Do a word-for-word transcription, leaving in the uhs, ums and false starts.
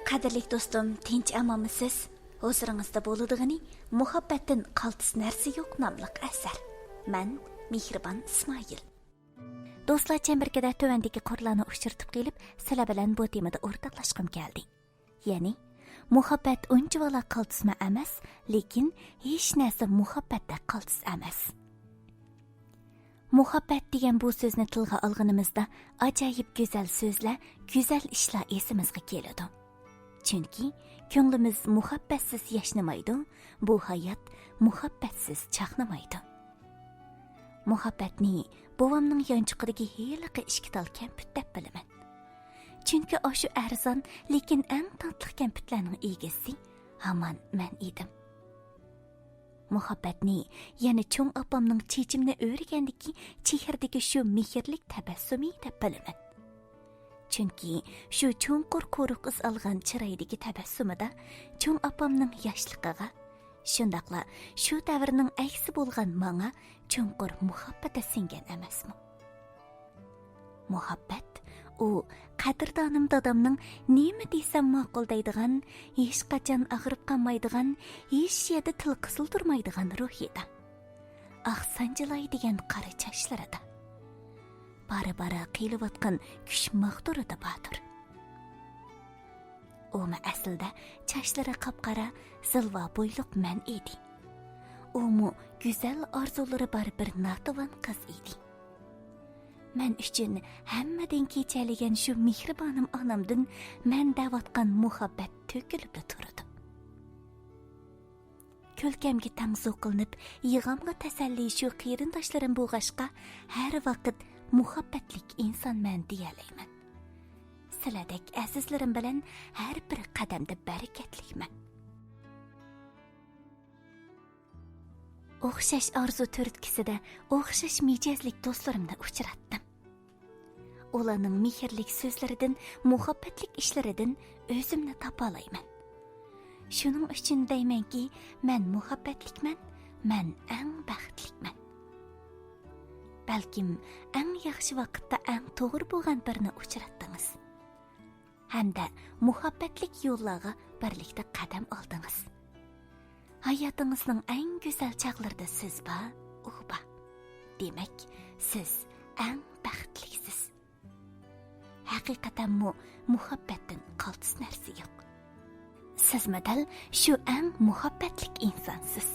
قەدىرلىك دوستۇم، تىنچ ئامانمىسىز؟ ھۇزۇرىڭىزدا بولىدىغىنى مۇھەببەتتىن قالتىس نەرسە يوق ناملىق ئەسەر. مەن مېھرىبان ئىسمائىل. دوستلار، چەمبىرىكىدە تۆۋەندىكى قۇرلارنى ئۇچرىتىپ قېلىپ، سىلەر بىلەن بۇ تېمىدا ئورتاقلاشقۇم كەلدى. يەنى، مۇھەببەت ئۇنچىۋالا قالتىسمۇ ئەمەس، لېكىن ھېچ نەرسە مۇھەببەتتەك قالتىس ئەمەس. مۇھەببەت دېگەن بۇ سۆزنى تىلغا ئالغىنىمىزدا، ئاجايىپ گۈزەل سۆزلەر، گۈزەل ئىشلار ئېسىمىزغا كېلىدۇ. چۈنكى كۆڭلىمىز مۇھەببەتسىز ياشنىمايدۇ، بۇ ھايات مۇھەببەتسىز چاقنىمايدۇ. مۇھەببەتنى بوۋامنىڭ يانچۇقىدىكى ھېلىقى ئىككى تال كەمپۈت دەپ بىلىمەن. چۈنكى ئاشۇ ئەرزان، لېكىن ئەڭ تاتلىق كەمپۈتلەرنىڭ ئىگىسى ھامان مەن ئىدىم. مۇھەببەتنى يەنە چوڭ ئاپامنىڭ چېچىمنى ئۆرىگەندىكى چېھرىدىكى شۇ مېھىرلىك تەبەسسۇمى دەپ بىلىمەن. چۈنكى شۇ چوڭقۇر قورۇق ئىز ئالغان چىرايدىكى تەبەسسۇمىدا چوڭ ئاپامنىڭ ياشلىقىغا، شۇنداقلا شۇ دەۋرنىڭ ئەكسى بولغان ماڭا چوڭقۇر مۇھەببىتى سىڭگەن ئەمەسمۇ؟ مۇھەببەت، ئۇ قەدىردانىم دادامنىڭ نېمە دېسەم ماقۇل دەيدىغان، ھېچقاچان ئاغرىپ قالمايدىغان، ھېچ يەردە تىل قىسىلدۇرمايدىغان روھىدا، ئاق سانجىلاي دېگەن قارا چاچلىرىدا، بارا-بارا قېلىۋاتقان كۈچ ماختۇرىدا باردۇر. ئۇمۇ ئەسلىدە چاچلىرى قاپقارا، زىلۋا بويلۇق مەن ئىدى. ئۇمۇ گۈزەل ئارزۇلىرى بار بىر ناتىۋان قىز ئىدى. مەن ئۈچۈن ھەممىدىن كېچەلىگەن شۇ مېھرىبانىم ئانامدىن مەن دەۋاتقان مۇھەببەت تۆكۈلۈپلا تۇرىدۇ. كۈلكەمگە تەڭ زوقلىنىپ، يىغامغا تەسەللى شۇ قېرىنداشلىرىم بولغاچقا، ھەر ۋاقىت مۇھەببەتلىك ئىنسانمەن دېيەلەيمەن. سىلەردەك ئەزىزلىرىم بىلەن ھەر بىر قەدەمدە بەرىكەتلىكمەن. ئوخشاش ئارزۇ تۈرتكىسىدە ئوخشاش مىجەزلىك دوستلىرىمنى ئۇچراتتىم. ئۇلارنىڭ مېھىرلىك سۆزلىرىدىن، مۇھەببەتلىك ئىشلىرىدىن ئۆزۈمنى تاپالايمەن. شۇنىڭ ئۈچۈن دەيمەنكى، مەن مۇھەببەتلىكمەن، مەن ئەڭ بەختلىكمەن. بەلكىم ئەڭ ياخشى ۋاقىتتا ئەڭ توغرا بولغان بىرىنى ئۇچراتتىڭىز. ھەمدە مۇھەببەتلىك يوللارغا بىرلىكتە قەدەم ئالدىڭىز. ھاياتىڭىزنىڭ ئەڭ گۈزەل چاغلىرىدا سىز بار، ئۇ بار. دېمەك، سىز ئەڭ بەختلىكسىز. ھەقىقەتەنمۇ مۇھەببەتتىن قالتىس نەرسە يوق. سىزمۇ دەل شۇ ئەڭ مۇھەببەتلىك ئىنسانسىز.